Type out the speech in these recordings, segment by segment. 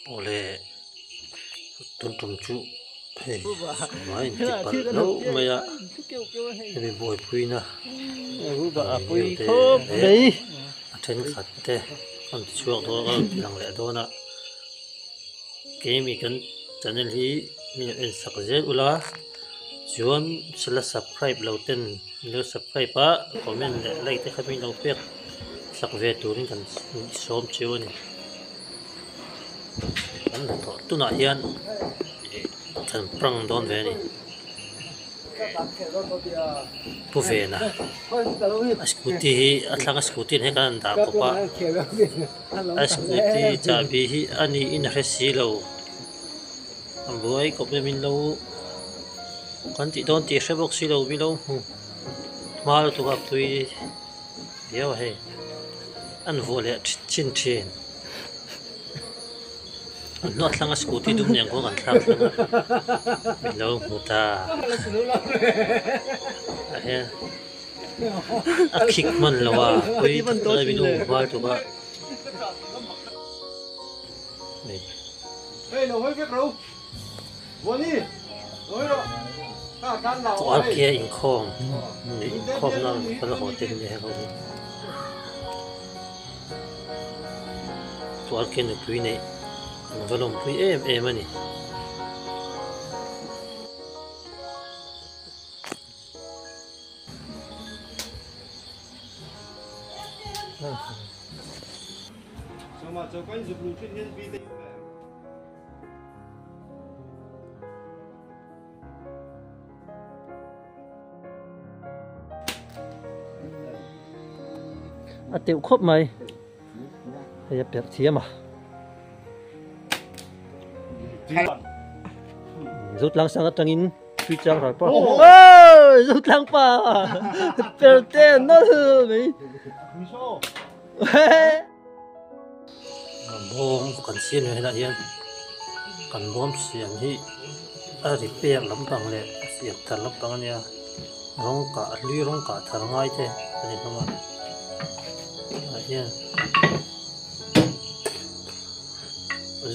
Awle tun tum chu hei sawma in ti palh hlauh mai a hemi buaipuina leh a thenkhat te an ti chhuak dawn a rawn ti lang leh dawn a keimi kan channel hi mi lo en sak zel ula chuan sela subscribe lo ten min lo subscribe a comment leh like te kha min lo pek sak ve turin kan sawm cheu a ni. Kan hnathawh tunah hian kan prang dawn ve a ni. Pu Vena a scooty hi a thlang a scooty nen hian kan han dah kawp a a scooty chahbi hi a niin a hre si lo a buai kawp em in lo kan tih dawn tih a hre bawk si lo mi lo hmu hma lutuk a pui viau a hei an vuah leh thin thin. An hnuah thlanga scooty dum nen kawng an thlak thleng a min lo hmu ta ah hian a khik hman lo a pui tak min lo hmu hma tuk a. Tuarkia inkhawm inkhawmna kal haw te hi heng ho hi Tuarkia nupui neih an va lawmpui em em a ni. A teuh khawp mai hei a perh thiam a Zotlang sang atangin tui chang ral pa oi Zotlang pa perh te nawlh mai Bawm kan siam leh helaiah hian kan bawm siam hi a repair lampang leh a siam thar lampang a nia rawng kah hlui rawng kah thar ngai te a ni hlawm a tah hian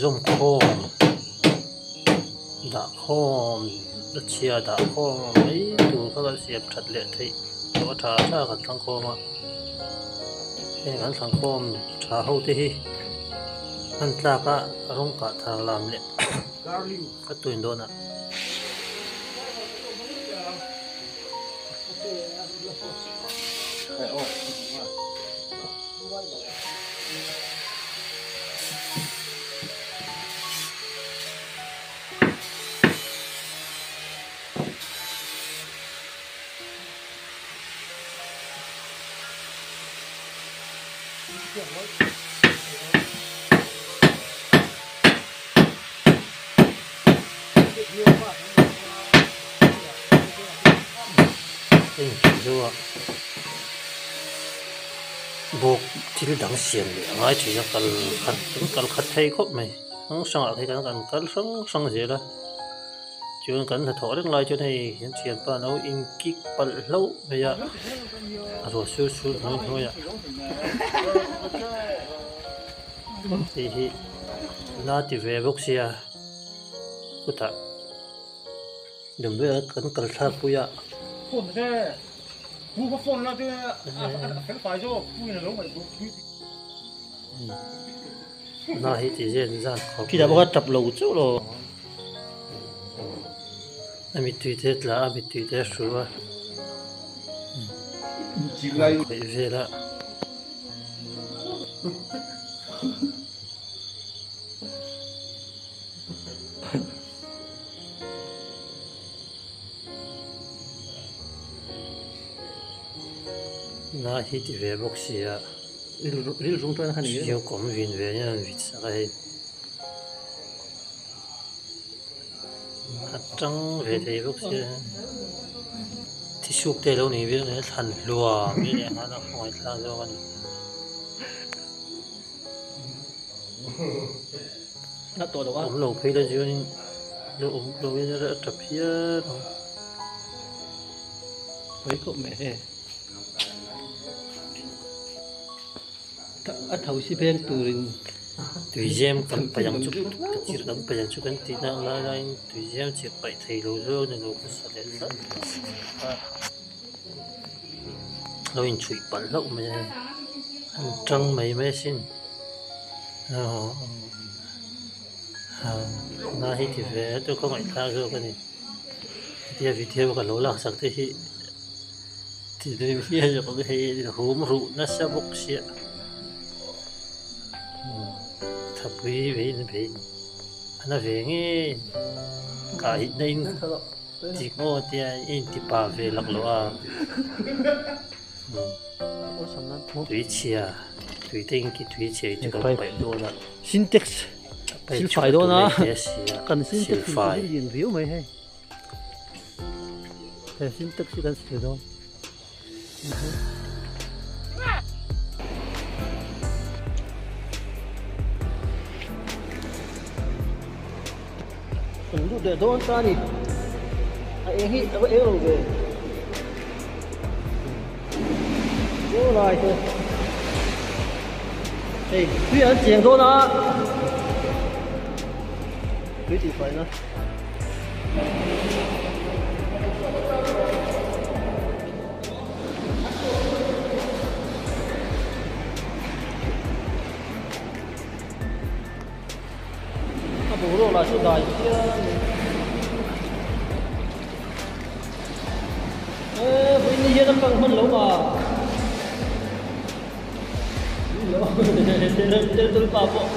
zawm khawm dah khawm a chhia dah khawm mai tur kha kan siam that leh theih tawh a tha tha kan thlang khawm a heng an thlang khawm tha ho te hi hman tlak a rawng kah thar lam leh a tuin dawn ah. Heng tih zawh ah bawk thil dang siam leh a ngai thin a kal khat kan kal khat thei khawp mai hrang hrangah phei khan kan kal hrang hrang zel a chuan kan hnathawh reng lai chuan hei kan thianpa no in kick palh hlauh mai a a ruah sur sur hnuai hnuai ah hei hi la ti ve bawk sia chutah. Damdawi a kan kal thlak pui a. Na hi ti zen zan khawp. Khi dah bawk a tap lo chauh lo. A mittui te tla a mittui te a hru a. Khawih vel a. Na hi ti ve bawk sia siau kawm vin ve nia an vit sak a hei a tang ve thei bawk sia thisuk te lo ni viau mai a thlan hluam mai leh nghal a khawngaih thlak zawk a ni. Awm lo phei la chuanin lo awm lo in a tap hial ang. Pawi khawp mai he. A tho si peng turin. Tuizem kan paih ang chu chirh kan paih ang chu kan tih nak lai laiin tuizem chirh paih thei lo zawk a ni lo hmasa leh tlat a lo inchhuih palh hlauh mai a hei an tang mai mai asin na hi ti ve a chu ka ngaihthlak zawk a ni hetia video ka lo laksak te hi hei hum ruh nasa bawk sia thapui veiin veiin a na ve ngei kah hih na in tik maw tia a inti pa ve laklawh a tui chhia tui te in ki tui chhia hi chu kan paih dawn a Sintex paih silfai dawn a kan sintex silfai in riau mai hei he sintex hi kan sil dawn. Kan lut leh dawn ta a ni a eng hi a va eng lo ve aw lai te hei tui an cheng dawn a tui tih fai na. A boruak lah chu dai phian a ni. Eee vawiin ni hian a kang hman lo ma. Tel pa pawh.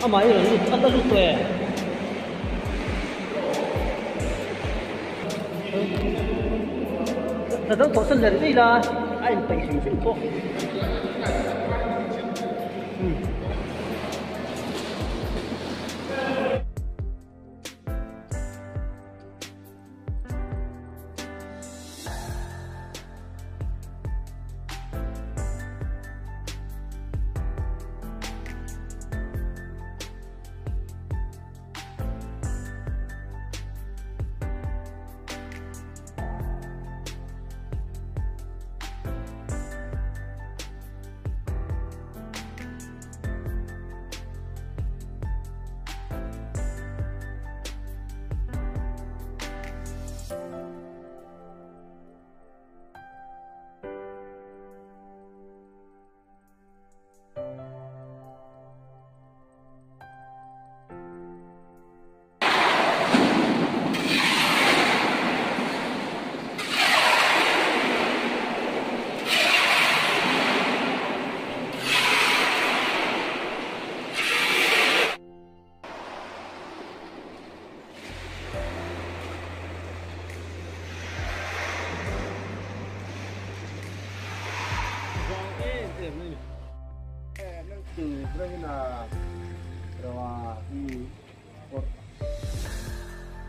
Amah hi rawn lut a la lut tawh e. Hna dang thawh san leh rih la a inpeih hrim hrim pawh.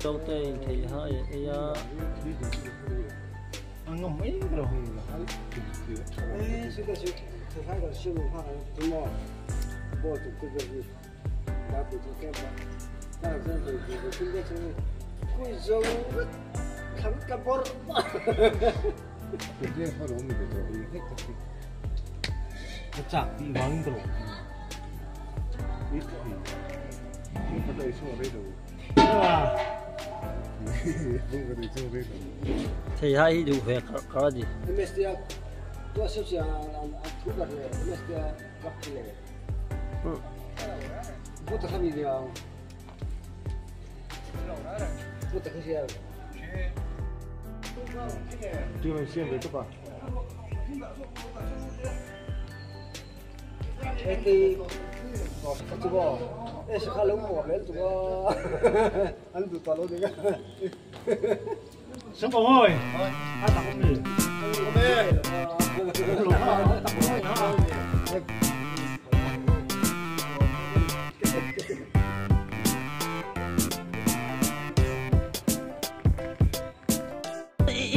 Zote in theih ha e ei a. Thei hai hi duh ve kar kar a ni. I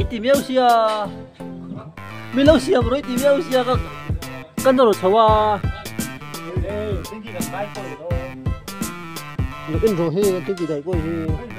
ti miau sia mi lo siam rawh i ti miau sia ka ka nawr chho a. Lo en rawh hei a tui daih pawh hi.